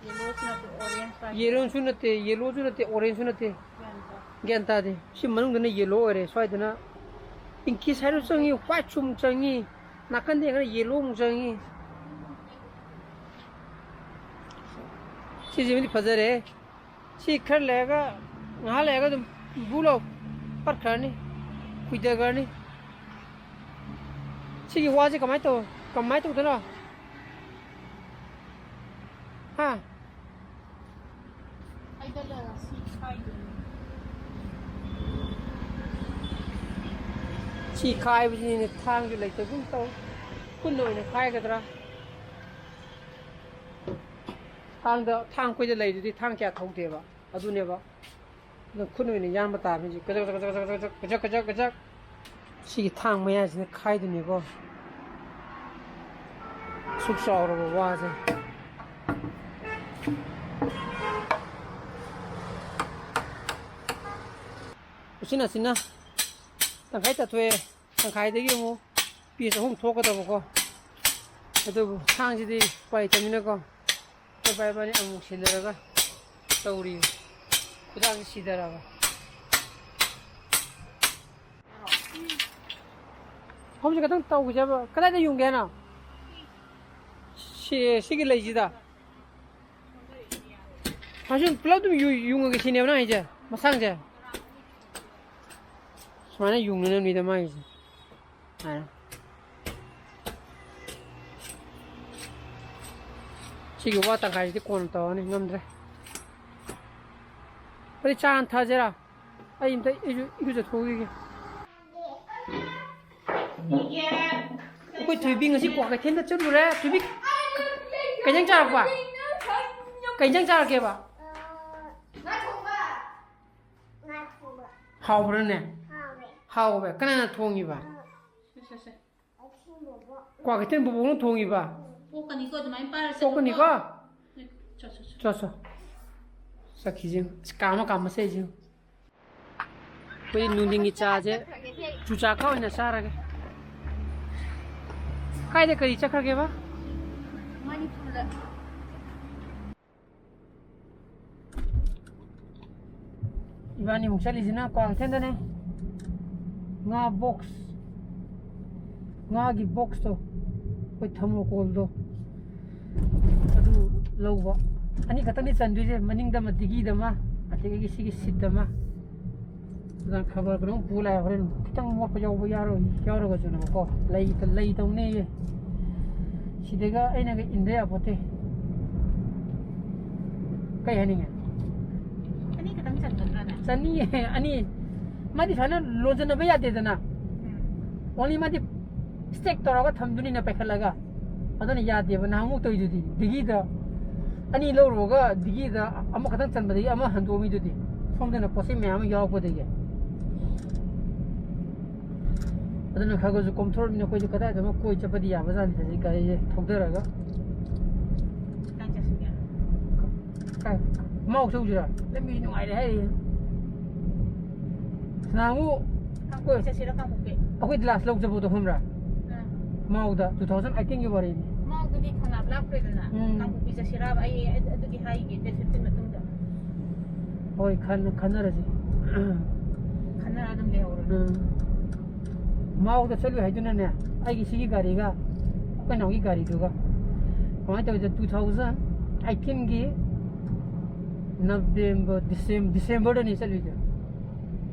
ꯌꯦꯂꯣꯁꯨ ꯅꯠꯇꯦ, ꯑꯣꯔꯦꯟꯖ ꯇꯥꯏꯞ꯫ ꯌꯦꯂꯣꯁꯨ ꯅꯠꯇꯦ, ꯌꯦꯂꯣꯁꯨ ꯅꯠꯇꯦ, ꯑꯣꯔꯦꯟꯖꯁꯨ ꯅꯠꯇꯦ꯫ ꯒ꯭ꯌꯥꯟ ꯇꯥꯗꯦ꯫ ꯁꯤ ꯃꯅꯨꯡꯗꯅ ꯌꯦꯂꯣ ꯑꯣꯏꯔꯦ, ꯁ꯭ꯋꯥꯏꯗꯅ ꯄꯤꯡꯀꯤꯁ ꯍꯥꯏꯔꯞ ꯆꯪꯉꯤ, ꯋꯥꯏꯠꯁꯨ ꯑꯃꯨꯛ ꯆꯪꯉꯤ, ꯅꯥꯀꯟꯗ ꯌꯦꯡꯉꯒꯅ ꯌꯦꯂꯣ ꯑꯃꯨꯛ ꯆꯪꯉꯤ꯫ ꯁꯤꯁꯤꯃꯗꯤ ꯐꯖꯔꯦ꯫ ꯁꯤ ꯈꯔ ꯂꯩꯔꯒ, ꯉꯥꯏꯍꯥꯛ ꯂꯩꯔꯒ ꯑꯗꯨꯝ ꯕꯨ ꯂꯥꯎ ꯄꯠꯈ꯭ꯔꯅꯤ, ꯈꯨꯏꯊꯈ꯭ꯔꯅꯤ꯫ ꯁꯤꯒꯤ ꯋꯥꯁꯦ ꯀꯃꯥꯏꯅ ꯇꯧ-, ꯀꯃꯥꯏꯅ ꯇꯧꯗꯣꯏꯅꯣ? ꯍꯥ? ꯁꯤ ꯈꯥꯏꯕꯁꯤꯅꯤꯅꯦ, ꯊꯥꯡꯁꯨ ꯂꯩꯇꯒꯨꯝ ꯇꯧ꯫ ꯈꯨꯠꯅ ꯑꯣꯏꯅ ꯈꯥꯏꯒꯗ꯭ꯔꯥ? ꯊꯥꯡꯗ, ꯊꯥꯡ ꯑꯩꯈꯣꯏꯗ ꯂꯩꯗꯨꯗꯤ ꯊꯥꯡ ꯀꯌꯥ ꯊꯧꯗꯦꯕ꯫ ꯑꯗꯨꯅꯦꯕ꯫ ꯑꯗꯨ ꯈꯨꯠꯅ ꯑꯣꯏꯅ ꯌꯥꯟꯕ ꯇꯥꯕꯅꯤ꯫ ꯍꯧꯖꯤꯛ ꯀꯖꯛ, ꯀꯖꯛ, ꯀꯖꯛ, ꯀꯖꯛ, ꯀꯖꯛ, ꯀꯖꯛ, ꯀꯖꯛ꯫ ꯁꯤꯒꯤ ꯊꯥꯡ ꯃꯌꯥꯁꯤꯅ ꯈꯥꯏꯗꯣꯏꯅꯤꯀꯣ꯫ ꯑꯁꯨꯛ ꯆꯥꯎꯔꯕ ꯋꯥꯁꯦ꯫ ꯎꯆꯤꯟ ꯅꯥꯆꯤꯟꯅ ꯇꯪꯈꯥꯏ ꯇꯥꯊꯣꯛꯑꯦ꯫ ꯇꯪꯈꯥꯏꯗꯒꯤ ꯑꯃꯨꯛ ꯄꯤꯁ ꯑꯍꯨꯝ ꯊꯣꯛꯀꯗꯕꯀꯣ꯫ ꯑꯗꯨꯕꯨ ꯊꯥꯡꯁꯤꯗꯤ ꯎꯄꯥꯏ ꯂꯩꯇꯕꯅꯤꯅꯀꯣ꯫ ꯑꯩꯈꯣꯏ ꯏꯕꯥꯅꯤ ꯑꯃꯨꯛ ꯁꯤꯟꯅꯔꯒ ꯇꯧꯔꯤ꯫ ꯈꯨꯗꯥꯡꯁꯤ ꯁꯤꯗꯔꯕ꯫ ꯃꯐꯝꯁꯦ ꯈꯤꯇꯪ ꯇꯧꯈꯤꯁꯦꯕ꯫ ꯀꯗꯥꯏꯗ ꯌꯨꯡꯒꯦ ꯍꯥꯏꯅꯣ? ꯁꯤ, ꯁꯤꯒꯤ ꯂꯩꯁꯤꯗ꯫ ꯐꯥꯁꯟ ꯄꯨꯂꯞ ꯑꯗꯨꯝ ꯌꯨ-, ꯌꯨꯡꯉꯒꯦ ꯁꯤꯅꯦꯕ ꯅꯪ ꯍꯥꯏꯁꯦ? ꯃꯁꯥꯡꯁꯦ? ꯁꯨꯃꯥꯏꯅ ꯌꯨꯡꯅꯅꯕꯅꯤꯗ ꯃꯥꯒꯤꯁꯦ꯫ ꯁꯨꯃꯥꯏꯅ꯫ ꯁꯤꯒꯤ ꯋꯥ ꯇꯪꯈꯥꯏꯁꯤꯗꯤ ꯀꯣꯟꯅ ꯇꯧꯔꯅꯤ, ꯉꯝꯗ꯭ꯔꯦ꯫ ꯑꯩ ꯆꯥ ꯍꯥꯟꯅ ꯊꯛꯑꯁꯤꯔꯥ? ꯑꯩ ꯑꯝꯇ ꯏꯔꯨ-, ꯏꯔꯨꯖꯊꯣꯛꯎꯈꯤꯒꯦ꯫ ꯑꯩꯈꯣꯏ ꯊꯣꯏꯕꯤ ꯉꯁꯤ ꯀ꯭ꯋꯥꯀꯩꯊꯦꯜꯗ ꯆꯠꯂꯨꯔꯦ꯫ ꯊꯣꯏꯕꯤ, ꯀꯩ ꯏꯟꯖꯥꯡ ꯆꯥꯔꯛꯄ? ꯀꯩ ꯏꯟꯖꯥꯡ ꯆꯥꯔꯛꯀꯦꯕ? ꯉꯥ ꯊꯣꯡꯕ꯫ ꯍꯥꯎꯕ꯭ꯔꯥꯅꯦ? ꯍꯥꯎꯋꯦ꯫ ꯀꯅꯥꯅ ꯊꯣꯡꯉꯤꯕ? ꯁꯦ, ꯁꯦ, ꯁꯦ꯫ ꯀ꯭ꯋꯥꯀꯩꯊꯦꯜ ꯕꯣꯕꯣꯛꯅ ꯊꯣꯡꯉꯤꯕ? ꯄꯣꯛꯀꯅꯤꯀꯣ, ꯑꯗꯨꯃꯥꯏꯅ ꯄꯥꯏꯔꯁꯦ꯫ ꯄꯣꯛꯀꯅꯤꯀꯣ? ꯆꯣ, ꯆꯣ, ꯆꯣ꯫ ꯆꯣ, ꯆꯣ꯫ ꯆꯠꯈꯤꯁꯦ ꯌꯦꯡꯉꯨ꯫ ꯑꯁ, ꯀꯥꯝꯃ ꯀꯥꯝꯃ ꯆꯠꯂꯤꯁꯦ ꯌꯦꯡꯉꯨ꯫ ꯑꯩꯈꯣꯏ ꯅꯨꯡꯊꯤꯟꯒꯤ ꯆꯥꯁꯦ ꯆꯨꯖꯥꯛꯀ ꯑꯣꯏꯅ ꯆꯥꯔꯒꯦ꯫ ꯀꯥꯏꯗ ꯀꯔꯤ ꯆꯠꯈ꯭ꯔꯒꯦꯕ? ꯃꯅꯤꯄꯨꯔꯗ꯫ ꯏꯕꯥꯅꯤ ꯑꯃꯨꯛ ꯆꯠꯂꯤꯁꯤꯅ ꯀ꯭ꯋꯥꯀꯩꯊꯦꯜꯗꯅꯦ꯫ ꯉꯥ ꯕꯣꯛꯁ, ꯉꯥꯒꯤ ꯕꯣꯛꯁꯇꯣ, ꯑꯩꯈꯣꯏ ꯊꯔꯃꯣꯀꯣꯜꯗꯣ, ꯑꯗꯨ ꯂꯧꯕ꯫ ꯑꯅꯤ ꯈꯛꯇꯪꯗꯤ ꯆꯟꯗꯣꯏꯁꯦ, ꯃꯅꯤꯡꯗ ꯑꯃ, ꯗꯤꯒꯤꯗ ꯑꯃ, ꯑꯗꯒꯤ ꯁꯤꯒꯤ ꯁꯤꯠ ꯑꯃ꯫ ꯑꯗꯨꯅ ꯈꯕꯔ ꯀꯩꯅꯣꯝ ꯄꯨ ꯂꯥꯛꯑꯦ, ꯍꯣꯔꯦꯟ ꯈꯤꯇꯪ ꯃꯣꯠꯄ ꯌꯥꯎꯕ ꯌꯥꯎꯔꯣꯏ, ꯌꯥꯎꯔꯒꯁꯨꯅꯦꯕꯀꯣ, ꯂꯩ, ꯂꯩ ꯇꯧꯅꯦꯌꯦ꯫ ꯁꯤꯗꯒ ꯑꯩꯅꯒ ꯏꯟꯗ ꯌꯥꯄꯣꯠꯇꯦ꯫ ꯀꯩ ꯍꯥꯏꯅꯤꯡꯉꯦ? ꯑꯅꯤ ꯈꯛꯇꯪ ꯆꯟꯒꯗ꯭ꯔꯥꯅꯦ? ꯆꯅꯤ, ꯑꯅꯤ꯫ ꯃꯥꯗꯤ ꯁꯨꯃꯥꯏꯅ ꯂꯣꯟꯁꯤꯟꯅꯕ ꯌꯥꯗꯦꯗꯅ꯫ ꯎꯝ꯫ ꯑꯣꯟꯂꯤ ꯃꯥꯗꯤ ꯁ꯭ꯇꯦꯛ ꯇꯧꯔꯒ ꯊꯝꯗꯣꯏꯅꯤꯅ ꯄꯥꯏꯈꯠꯂꯒ꯫ ꯑꯗꯨꯅ ꯌꯥꯗꯦꯕ꯫ ꯅꯍꯥꯟꯃꯨꯛ ꯇꯧꯔꯤꯗꯨꯗꯤ ꯗꯤꯒꯤꯗ ꯑꯅꯤ ꯂꯧꯔꯨꯔꯒ ꯗꯤꯒꯤꯗ ꯑꯃꯈꯛꯇꯪ ꯆꯟꯕꯗꯒꯤ ꯑꯃ ꯍꯟꯗꯣꯛꯑꯝꯃꯤꯗꯨꯗꯤ, ꯁꯣꯝꯗꯅ ꯄꯣꯠ ꯆꯩ ꯃꯌꯥꯝ ꯑꯃ ꯌꯥꯎꯔꯛꯄꯗꯒꯤ꯫ ꯑꯗꯨꯅ ꯈꯔ ꯈꯔꯁꯨ ꯀꯣꯝꯊꯣꯔꯛꯃꯤꯅ ꯑꯩꯈꯣꯏꯁꯨ ꯀꯗꯥꯏꯗꯅꯣ ꯀꯣꯏ ꯆꯠꯄꯗꯤ ꯌꯥꯕꯖꯥꯠꯅꯤ꯫ ꯍꯧꯖꯤꯛ ꯒꯥꯔꯤꯁꯦ ꯊꯧꯗꯔꯒ꯫ ꯀꯥꯏ ꯆꯠꯁꯤꯒꯦ? ꯀꯥꯏ? ꯃꯥꯎ ꯆꯧꯁꯤꯔꯥ? ꯂꯝꯕꯤ ꯅꯨꯡꯉꯥꯏꯔꯦ ꯍꯥꯏꯔꯤ꯫ ꯅꯍꯥꯟꯃꯨꯛ ꯀꯥꯡꯄꯣꯛꯄꯤ ꯆꯠꯁꯤꯔꯥ, ꯀꯥꯡꯄꯣꯛꯄꯤ? ꯑꯩꯈꯣꯏ ꯒ꯭ꯂꯥꯁ ꯂꯧ ꯆꯠꯄꯗꯣ ꯈꯪꯕ꯭ꯔꯥ? ꯑꯥ꯫ ꯃꯥꯎꯗ, two thousand eighteen ꯒꯤ ꯋꯥꯔꯤꯅꯤ꯫ ꯃꯥꯎꯗꯨꯗꯤ ꯐꯅꯥꯞ ꯂꯥꯞꯈ꯭ꯔꯦꯗꯅ꯫ ꯎꯝ꯫ ꯀꯥꯡꯄꯣꯛꯄꯤ ꯆꯠꯁꯤꯔꯥꯕ? ꯑꯩ ꯑꯗꯨꯒꯤ ꯍꯥꯏꯒꯦ, date fifteen ꯃꯇꯨꯡꯗ꯫ ꯍꯣꯏ, ꯈꯟ-, ꯈꯟꯅꯔꯁꯤ꯫ ꯈꯟꯅꯔ ꯑꯗꯨꯝ ꯂꯩꯍꯧꯔꯣ꯫ ꯎꯝ꯫ ꯃꯥꯎꯗ ꯆꯠꯂꯨꯏ ꯍꯥꯏꯗꯨꯅꯅꯦ, ꯑꯩꯒꯤ ꯁꯤꯒꯤ ꯒꯥꯔꯤꯒ ꯑꯩꯈꯣꯏ ꯅꯥꯎꯒꯤ ꯒꯥꯔꯤꯗꯨꯒ꯫ ꯀꯃꯥꯏꯅ ꯇꯧꯋꯤꯗ, two thousand eighteen ꯒꯤ November, Decem-, December ꯗꯅꯤ ꯆꯠꯂꯨꯏꯗꯣ꯫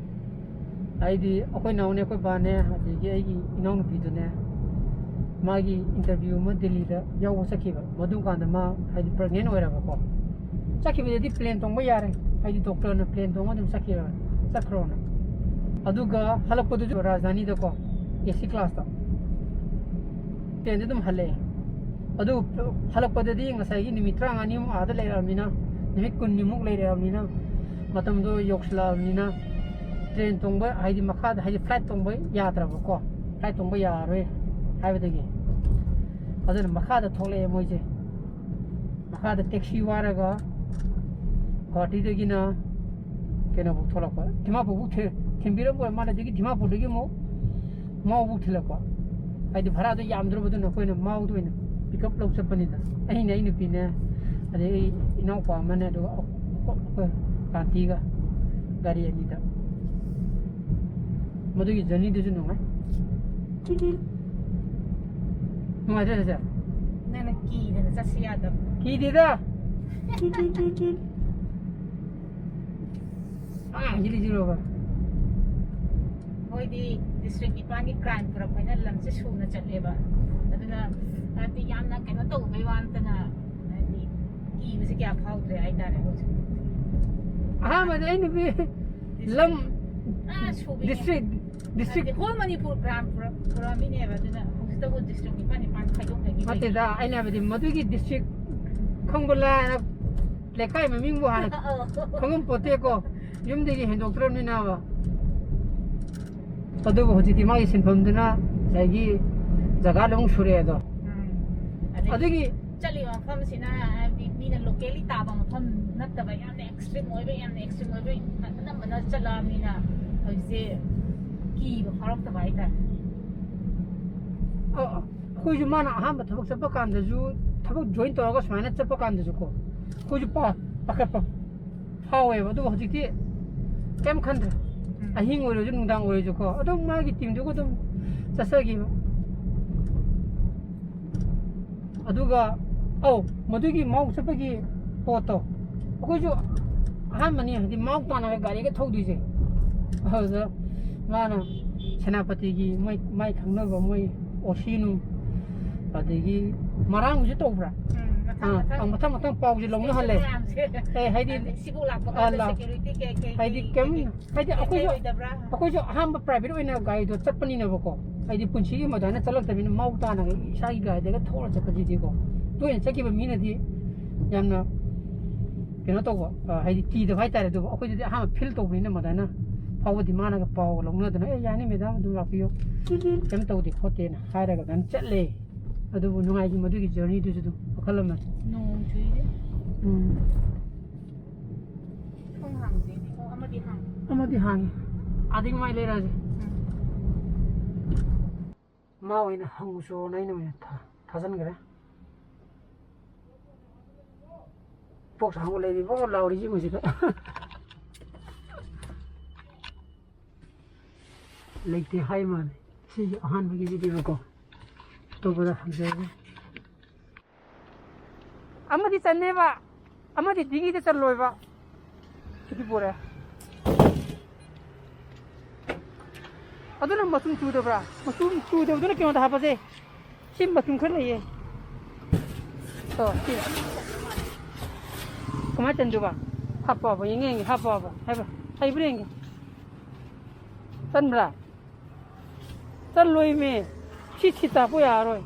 ꯍꯥꯏꯗꯤ ꯑꯩꯈꯣꯏ ꯅꯥꯎꯅꯦ, ꯑꯩꯈꯣꯏ ꯕꯥꯅꯦ, ꯑꯗꯒꯤ ꯑꯩꯒꯤ ꯏꯅꯥꯎꯅꯨꯄꯤꯗꯨꯅꯦ, ꯃꯥꯒꯤ interview ꯑꯃ ꯗꯤꯜꯂꯤꯗ ꯌꯥꯎꯕ ꯆꯠꯈꯤꯕ꯫ ꯃꯗꯨ ꯀꯥꯟꯗ ꯃꯥ ꯍꯥꯏꯗꯤ pregnant ꯑꯣꯏꯔꯕꯀꯣ꯫ ꯆꯠꯈꯤꯕꯗꯗꯤ plane ꯇꯣꯡꯕ ꯌꯥꯔꯦ, ꯍꯥꯏꯗꯤ doctor ꯅ plane ꯇꯣꯡꯉ ꯑꯗꯨꯝ ꯆꯠꯈꯤꯔ-, ꯆꯠꯈ꯭ꯔꯣꯅ꯫ ꯑꯗꯨꯒ ꯍꯜꯂꯛꯄꯗꯨꯁꯨ ꯔꯥꯖꯙꯥꯅꯤꯗꯀꯣ, AC class ꯇ꯫ Train ꯗ ꯑꯗꯨꯝ ꯍꯜꯂꯛꯑꯦ꯫ ꯑꯗꯨ ꯍꯜꯂꯛꯄꯗꯗꯤ ꯉꯁꯥꯏꯒꯤ ꯅꯨꯃꯤꯠ ꯇꯔꯥꯃꯉꯥꯅꯤꯃꯨꯛ ꯑꯥꯗ ꯂꯩꯔꯛꯑꯕꯅꯤꯅ, ꯅꯨꯃꯤꯠ ꯀꯨꯟꯅꯤꯃꯨꯛ ꯂꯩꯔꯛꯑꯕꯅꯤꯅ, ꯃꯇꯝꯗꯣ ꯌꯧꯁꯤꯜꯂꯛꯑꯕꯅꯤꯅ, ꯇ꯭ꯔꯦꯟ ꯇꯣꯡꯕ, ꯍꯥꯏꯗꯤ ꯃꯈꯥꯗ, ꯍꯥꯏꯗꯤ ꯐ꯭ꯂꯥꯏꯠ ꯇꯣꯡꯕ ꯌꯥꯗ꯭ꯔꯕꯀꯣ, ꯐ꯭ꯂꯥꯏꯠ ꯇꯣꯡꯕ ꯌꯥꯔꯔꯣꯏ ꯍꯥꯏꯕꯗꯒꯤ, ꯑꯗꯨꯅ ꯃꯈꯥꯗ ꯊꯣꯛꯂꯛꯑꯦ ꯃꯣꯏꯁꯦ꯫ ꯃꯈꯥꯗ ꯇꯦꯛꯁꯤ ꯋꯥꯏꯔꯒ ꯒꯨꯍꯥꯇꯤꯗꯒꯤꯅ ꯀꯩꯅꯣꯐꯥꯎ ꯊꯣꯛꯂꯛꯄ, ꯗꯤꯃꯥꯄꯨꯔꯐꯥꯎ ꯊꯤ-, ꯊꯤꯟꯕꯤꯔꯝꯕ ꯑꯣꯏꯔ ꯃꯥꯜꯂꯦ꯫ ꯑꯗꯒꯤ ꯗꯤꯃꯥꯄꯨꯔꯗꯒꯤ ꯑꯃꯨꯛ ꯃꯥꯎꯐꯥꯎ ꯊꯤꯜꯂꯛꯄ, ꯍꯥꯏꯗꯤ ꯚꯔꯥꯗꯣ ꯌꯥꯝꯗ꯭ꯔꯕꯗꯨꯅ ꯑꯩꯈꯣꯏꯅ ꯃꯥꯎꯗ ꯑꯣꯏꯅ ꯄꯤꯛ ꯑꯞ ꯂꯧ ꯆꯠꯄꯅꯤꯅ꯫ ꯑꯩꯅꯦ, ꯑꯩ ꯅꯨꯄꯤꯅꯦ, ꯑꯗꯩ ꯑꯩ ꯏꯅꯥꯎꯄꯥ ꯑꯃꯅꯦ, ꯑꯗꯨꯒ ꯑꯩꯈꯣꯏ ꯀꯥꯟꯇꯤꯒ, ꯒꯥꯔꯤ ꯑꯅꯤꯗ꯫ ꯃꯗꯨꯒꯤ ꯖꯔꯅꯤꯗꯨꯁꯨ ꯅꯨꯡꯉꯥꯏ꯫ ꯅꯨꯡꯉꯥꯏꯇ꯭ꯔꯦ ꯆꯦꯆꯦ? ꯅꯪꯅ ꯀꯤꯗꯅ ꯆꯠꯁꯤ ꯌꯥꯗꯕ꯫ ꯀꯤꯗꯦꯗ꯫ ꯑꯥ, ꯁꯤꯗꯤ ꯁꯤꯔꯣꯕ꯫ ꯃꯣꯏꯗꯤ ꯗꯤꯁꯇ꯭ꯔꯤꯛ ꯅꯤꯄꯥꯟꯒꯤ ꯀ꯭ꯔꯥꯏꯝ ꯄꯨꯔꯛꯄꯅꯤꯅ ꯂꯝꯁꯦ ꯁꯨꯅ ꯆꯠꯂꯦꯕ꯫ ꯑꯗꯨꯅ ꯍꯥꯏꯕꯗꯤ ꯌꯥꯝꯅ ꯀꯩꯅꯣ ꯇꯧꯕꯩ ꯋꯥ ꯅꯠꯇꯅ, ꯍꯥꯏꯗꯤ ꯀꯤꯕꯁꯦ ꯀꯌꯥ ꯐꯥꯎꯗ꯭ꯔꯦ ꯍꯥꯏꯇꯥꯔꯦ ꯍꯧꯖꯤꯛ꯫ ꯑꯍꯥꯟꯕꯗ ꯑꯩ ꯅꯨꯄꯤ ꯂꯝ ꯑꯥ, ꯁꯨꯕꯤꯅꯦ꯫ ꯗꯤꯁꯇ꯭ꯔꯤꯛ, ꯗꯤꯁꯇ꯭ꯔꯤꯛ ꯍꯥꯏꯕꯗꯤ ꯍꯣꯜ ꯃꯅꯤꯄꯨꯔ ꯀ꯭ꯔꯥꯏꯝ ꯄꯨꯔꯛ-, ꯄꯨꯔꯛꯑꯝꯃꯤꯅꯦꯕ꯫ ꯑꯗꯨꯅ ꯍꯧꯖꯤꯛꯇꯕꯨ ꯗꯤꯁꯇ꯭ꯔꯤꯛ ꯅꯤꯄꯥꯟ ꯅꯤꯄꯥꯟ ꯈꯥꯏꯗꯣꯛꯅꯈꯤꯕꯒꯤ꯫ ꯅꯠꯇꯦꯗ, ꯑꯩꯅ ꯍꯥꯏꯕꯗꯤ ꯃꯗꯨꯒꯤ ꯗꯤꯁꯇ꯭ꯔꯤꯛ ꯈꯪꯕ ꯂꯥꯏꯅ ꯂꯩꯀꯥꯏ ꯃꯃꯤꯡꯕꯨ ꯍꯥꯟꯅ ꯑꯧ꯫ ꯈꯪꯉꯝ ꯄꯣꯠꯇꯦꯀꯣ, ꯌꯨꯝꯗꯒꯤ ꯍꯦꯟꯗꯣꯛꯇ꯭ꯔꯕꯅꯤꯅꯕ꯫ ꯑꯗꯨꯕꯨ ꯍꯧꯖꯤꯛꯇꯤ ꯃꯥꯒꯤ ꯁꯤꯟꯐꯝꯗꯨꯅ ꯉꯁꯥꯏꯒꯤ ꯖꯒꯥ ꯂꯧ ꯁꯨꯔꯦ ꯑꯗꯣ꯫ ꯎꯝ꯫ ꯑꯗꯒꯤ ꯑꯗꯨꯒꯤ ꯆꯠꯂꯤꯕ ꯃꯐꯝꯁꯤꯅ ꯍꯥꯏꯕꯗꯤ ꯃꯤꯅ ꯂꯣꯀꯦꯜꯂꯤ ꯇꯥꯕ ꯃꯐꯝ ꯅꯠꯇꯕ, ꯌꯥꯝꯅ ꯑꯦꯛꯁꯇ꯭ꯔꯤꯝ ꯑꯣꯏꯕ, ꯌꯥꯝꯅ ꯑꯦꯛꯁꯇ꯭ꯔꯤꯝ ꯑꯣꯏꯕ ꯑꯅꯝꯕꯅ ꯆꯠꯂꯛꯑꯕꯅꯤꯅ ꯍꯧꯖꯤꯛꯁꯦ ꯀꯤꯕ ꯐꯥꯎꯔꯛꯇꯕ ꯍꯥꯏꯇꯥꯔꯦ꯫ ꯑ, ꯑ, ꯑꯩꯈꯣꯏꯁꯨ ꯃꯥꯅ ꯑꯍꯥꯟꯕ ꯊꯕꯛ ꯆꯠꯄ ꯀꯥꯟꯗꯁꯨ, ꯊꯕꯛ ꯖꯣꯏꯟ ꯇꯧꯔꯒ ꯁꯨꯃꯥꯏꯅ ꯆꯠꯄ ꯀꯥꯟꯗꯁꯨꯀꯣ, ꯑꯩꯈꯣꯏꯁꯨ ꯄꯥ-, ꯄꯥꯈꯠꯄ ꯐꯥꯎꯋꯦꯕ꯫ ꯑꯗꯨꯕꯨ ꯍꯧꯖꯤꯛꯇꯤ ꯀꯩꯝ ꯈꯟꯗ꯭ꯔꯦ꯫ ꯎꯝ꯫ ꯑꯍꯤꯡ ꯑꯣꯏꯔꯁꯨ, ꯅꯨꯡꯗꯥꯡ ꯑꯣꯏꯔꯁꯨꯀꯣ, ꯑꯗꯨꯝ ꯃꯥꯒꯤ ꯇꯤꯝꯗꯨꯒ ꯑꯗꯨꯝ ꯆꯠꯆꯈꯤꯕ꯫ ꯑꯗꯨꯒ, ꯑꯧ, ꯃꯗꯨꯒꯤ ꯃꯥꯎ ꯆꯠꯄꯒꯤ ꯄꯣꯠꯇꯣ, ꯑꯩꯈꯣꯏꯁꯨ ꯑꯍꯥꯟꯕꯅꯤ, ꯍꯥꯏꯗꯤ ꯃꯥꯎ ꯇꯥꯟꯅꯒ ꯒꯥꯔꯤꯒ ꯊꯧꯗꯣꯏꯁꯦ꯫ ꯑꯗꯨꯗ ꯃꯥꯅ ꯁꯦꯅꯥꯄꯇꯤꯒꯤ ꯃꯣꯏ, ꯃꯥꯏ ꯈꯪꯅꯕ ꯃꯣꯏ ꯑꯣ ꯁꯤ ꯅꯨꯡ, ꯑꯗꯒꯤ ꯃꯔꯥꯡꯁꯨ ꯇꯧꯕ꯭ꯔꯥ? ꯎꯝ, ꯃꯊꯪ ꯑꯥ, ꯃꯊꯪ ꯑꯥ, ꯃꯊꯪ ꯃꯊꯪ ꯄꯥꯎꯁꯦ ꯂꯧꯅꯍꯜꯂꯦ꯫ ꯃꯌꯥꯝꯁꯦ꯫ ꯑꯦ, ꯍꯥꯏꯗꯤ, ꯍꯥꯏꯗꯤ ꯁꯤꯕꯨ ꯂꯥꯛꯄ ꯑꯥ, ꯀꯥꯟꯗ ꯂꯥꯛ-, ꯁꯦꯀ꯭ꯌꯨꯔꯤꯇꯤ ꯀꯩ-, ꯀꯩ-, ꯍꯥꯏꯗꯤ ꯀꯩ-, ꯀꯩꯝ, ꯀꯩ-, ꯍꯥꯏꯗꯤ ꯀꯩꯝ ꯑꯩꯈꯣꯏꯁꯨ, ꯂꯩꯔꯣꯏꯗꯕ꯭ꯔꯥ? ꯑꯩꯈꯣꯏꯁꯨ ꯑꯍꯥꯟꯕ ꯄ꯭ꯔꯥꯏꯚꯦꯠ ꯑꯣꯏꯅ ꯒꯥꯔꯤꯗꯣ ꯆꯠꯄꯅꯤꯅꯕꯀꯣ, ꯍꯥꯏꯗꯤ ꯄꯨꯟꯁꯤꯒꯤ ꯃꯗꯨꯃꯥꯏꯅ ꯆꯠꯂꯛꯇꯕꯅꯤꯅ, ꯃꯥꯎ ꯇꯥꯅꯒ ꯏꯁꯥꯒꯤ ꯒꯥꯔꯤꯗꯒ ꯊꯧꯔ ꯆꯠꯄꯁꯤꯗꯤꯀꯣ, ꯇꯣꯏꯅ ꯆꯠꯈꯤꯕ ꯃꯤꯅꯗꯤ ꯌꯥꯝꯅ ꯀꯩꯅꯣ ꯇꯧꯕ, ꯑ, ꯍꯥꯏꯗꯤ ꯀꯤꯗꯕ ꯍꯥꯏꯇꯥꯔꯦ꯫ ꯑꯗꯨꯕꯨ ꯑꯩꯈꯣꯏꯗꯗꯤ ꯑꯍꯥꯟꯕ ꯐꯤꯜ ꯇꯧꯕꯅꯤꯅ ꯃꯗꯨꯃꯥꯏꯅ ꯐꯥꯎꯕꯗꯤ ꯃꯥꯅꯒ ꯄꯥꯎꯒ ꯂꯧꯅꯗꯅ, "ꯑꯦ, ꯌꯥꯅꯤ ꯃꯦꯗꯥꯝ, ꯑꯗꯨꯝ ꯂꯥꯛꯄꯤꯌꯣ, ꯀꯩꯝ ꯇꯧꯗꯦ ꯈꯣꯠꯇꯦꯅ" ꯍꯥꯏꯔꯒ ꯑꯗꯨꯝ ꯆꯠꯂꯦ꯫ ꯑꯗꯨꯕꯨ ꯅꯨꯡꯉꯥꯏꯈꯤ ꯃꯗꯨꯒꯤ journey ꯗꯨꯁꯨ ꯑꯗꯨꯝ ꯃꯈꯜ ꯑꯃꯅꯤ꯫ ꯅꯣꯡ ꯆꯨꯏꯌꯦ꯫ ꯎꯝ꯫ ꯊꯣꯡ ꯍꯥꯡꯗꯦꯅꯦ꯫ ꯑꯣ, ꯑꯃꯗꯤ ꯍꯥꯡꯉꯤ꯫ ꯑꯃꯗꯤ ꯍꯥꯡꯉꯤ꯫ ꯑꯥꯗꯒꯤ ꯃꯥꯏ ꯂꯩꯔꯛꯑꯁꯦ꯫ ꯎꯝ꯫ ꯃꯥ ꯑꯣꯏꯅ ꯍꯪꯉꯨꯆꯣꯅ ꯑꯩꯅ ꯑꯣꯏꯅ ꯊꯥ-, ꯊꯥꯖꯤꯟꯈ꯭ꯔꯦ꯫ ꯄꯣꯛ ꯁꯥꯡꯕ ꯂꯩꯔꯤꯕꯣ ꯂꯥꯎꯔꯤꯁꯤ ꯃꯁꯤꯗ꯫ ꯂꯩꯇꯦ ꯍꯥꯏ ꯃꯥꯜꯂꯦ꯫ ꯁꯤꯒꯤ ꯑꯍꯥꯟꯕꯒꯤꯁꯤꯗꯤꯕꯀꯣ꯫ ꯑꯇꯣꯞꯄꯗ ꯍꯪꯖꯔꯒꯦ꯫ ꯑꯃꯗꯤ ꯆꯟꯅꯦꯕ, ꯑꯃꯗꯤ ꯗꯤꯒꯤꯗ ꯆꯜꯂꯣꯏꯕ꯫ ꯁꯤꯗꯤ ꯄꯣꯔꯦ꯫ ꯑꯗꯨꯅ ꯃꯆꯨꯝ ꯆꯨꯗꯕ꯭ꯔꯥ? ꯃꯆꯨꯝ ꯆꯨꯗꯕꯗꯨꯅ ꯀꯩꯅꯣꯗ ꯍꯥꯞꯄꯁꯦ꯫ ꯁꯤ ꯃꯆꯨꯝ ꯈꯔ ꯂꯩꯌꯦ꯫ ꯑꯣ, ꯁꯤ꯫ ꯀꯃꯥꯏꯅ ꯆꯟꯗꯣꯏꯕ? ꯍꯥꯞꯄꯣꯕ, ꯌꯦꯡꯒꯦ, ꯌꯦꯡꯒꯦ, ꯍꯥꯞꯄꯣꯕ꯫ ꯍꯥꯏꯕ, ꯍꯩꯕ꯭ꯔꯥ ꯌꯦꯡꯒꯦ꯫ ꯆꯟꯕ꯭ꯔꯥ? ꯆꯜꯂꯣꯏꯃꯦ꯫ ꯁꯤ, ꯁꯤ ꯇꯥꯛꯄ ꯌꯥꯔꯣꯏ꯫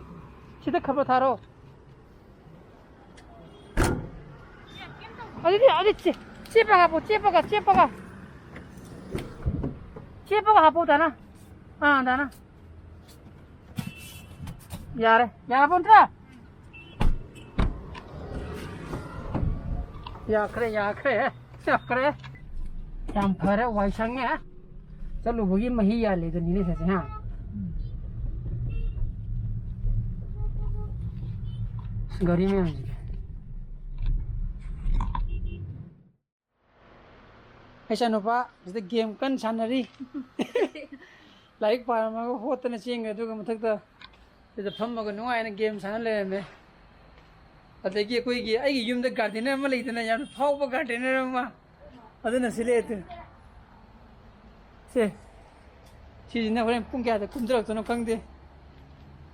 ꯁꯤꯗ ꯈꯕꯔ ꯊꯥꯔꯣ꯫ ꯑꯗꯨꯗꯤ, ꯑꯗꯨꯗꯤ ꯆꯦ-, ꯆꯦꯞꯄꯒ ꯍꯥꯞꯄꯣ, ꯆꯦꯞꯄꯒ, ꯆꯦꯞꯄꯒ꯫ ꯆꯦꯞꯄꯒ ꯍꯥꯞꯄꯣ, ꯗꯥꯅ꯫ ꯑꯥ, ꯗꯥꯅ꯫ ꯌꯥꯔꯦ, ꯌꯥꯔꯕ ꯅꯠꯇ꯭ꯔꯥ? ꯌꯥꯈ꯭ꯔꯦ, ꯌꯥꯈ꯭ꯔꯦ, ꯌꯥꯈ꯭ꯔꯦ꯫ ꯌꯥꯝ ꯐꯔꯦ, ꯋꯥꯏ ꯁꯪꯉꯦ꯫ ꯆꯠꯂꯨꯕꯒꯤ ꯃꯍꯤ ꯌꯥꯜꯂꯦꯗꯨꯅꯤꯅꯦ ꯁꯤꯁꯦ, ꯍꯥ? ꯒꯥꯔꯤ ꯃꯌꯥꯝꯁꯤꯗꯤ꯫ ꯏꯆꯥꯅꯨꯄꯥ ꯁꯤꯗ game ꯀꯟꯅ ꯁꯥꯟꯅꯔꯤ꯫ ꯂꯥꯏꯔꯤꯛ ꯄꯥꯔꯝꯃꯒ ꯍꯣꯠꯇꯅ ꯆꯦꯟꯈ꯭ꯔꯦ, ꯑꯗꯨꯒ ꯃꯊꯛꯇ ꯁꯤꯗ ꯐꯝꯃꯒ ꯅꯨꯡꯉꯥꯏꯅ game ꯁꯥꯟꯅ ꯂꯩꯔꯝꯃꯦ꯫ ꯑꯗꯒꯤ ꯑꯩꯈꯣꯏꯒꯤ, ꯑꯩꯒꯤ ꯌꯨꯝꯗ gardener ꯑꯃ ꯂꯩꯗꯅ, ꯌꯥꯝꯅ ꯐꯥꯎꯕ gardener ꯑꯃ, ꯑꯗꯨꯅ ꯁꯤ ꯂꯩꯔꯦ꯫ ꯁꯦ, ꯁꯤꯁꯤꯅ ꯍꯣꯔꯦꯟ ꯄꯨꯡ ꯀꯌꯥꯗ ꯀꯨꯝꯊꯔꯛꯇꯣꯏꯅꯣ ꯈꯪꯗꯦ꯫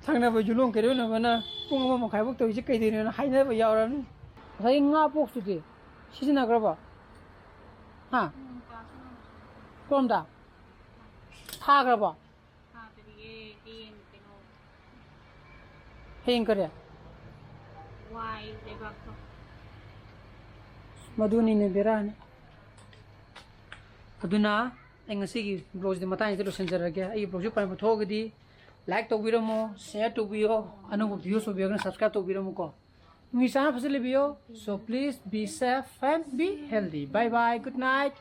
ꯊꯪꯅꯕ ꯌꯨꯝꯂꯣꯟ ꯀꯩꯔꯣꯟꯅꯕꯅ ꯄꯨꯡ ꯑꯃ ꯃꯈꯥꯏꯐꯥꯎ ꯇꯧꯔꯤꯁꯦ ꯀꯩꯗꯧꯔꯤꯅꯣꯅ ꯍꯥꯏꯅꯕ ꯌꯥꯎꯔꯕꯅꯤ꯫ ꯉꯁꯥꯏꯒꯤ ꯉꯥ box ꯇꯨꯗꯤ ꯁꯤꯖꯤꯟꯅꯈ꯭ꯔꯕꯣ? ꯍꯥ? ꯀꯔꯣꯝꯗ? ꯊꯥꯈ꯭ꯔꯕꯣ? ꯊꯥꯗ꯭ꯔꯤꯌꯦ, ꯍꯌꯦꯡ ꯀꯩꯅꯣ꯫ ꯍꯌꯦꯡ ꯀꯔꯤ? ꯋꯥꯏ ꯂꯩꯕꯥꯛꯇꯣ꯫ ꯃꯗꯨꯅꯤꯅꯦ ꯕꯦꯔꯥꯅꯤ꯫ ꯑꯗꯨꯅ ꯑꯩ ꯉꯁꯤꯒꯤ vlogꯁꯤꯗꯤ ꯃꯇꯥꯡꯁꯤꯗ ꯂꯣꯏꯁꯤꯟꯖꯔꯒꯦ꯫ ꯑꯩꯒꯤ vlogꯁꯤ ꯄꯥꯝꯕ ꯊꯣꯛꯑꯒꯗꯤ like ꯇꯧꯕꯤꯔꯝꯃꯣ, share ꯇꯧꯕꯤꯌꯣ, ꯑꯅꯧꯕ views ꯑꯣꯏꯕꯤꯔꯒꯅ subscribe ꯇꯧꯕꯤꯔꯝꯃꯨꯀꯣ꯫ ꯅꯨꯃꯤꯠ ꯆꯥꯅ ꯐꯖꯅ ꯂꯩꯕꯤꯌꯣ꯫ So please be safe and be healthy. Bye bye. Good night.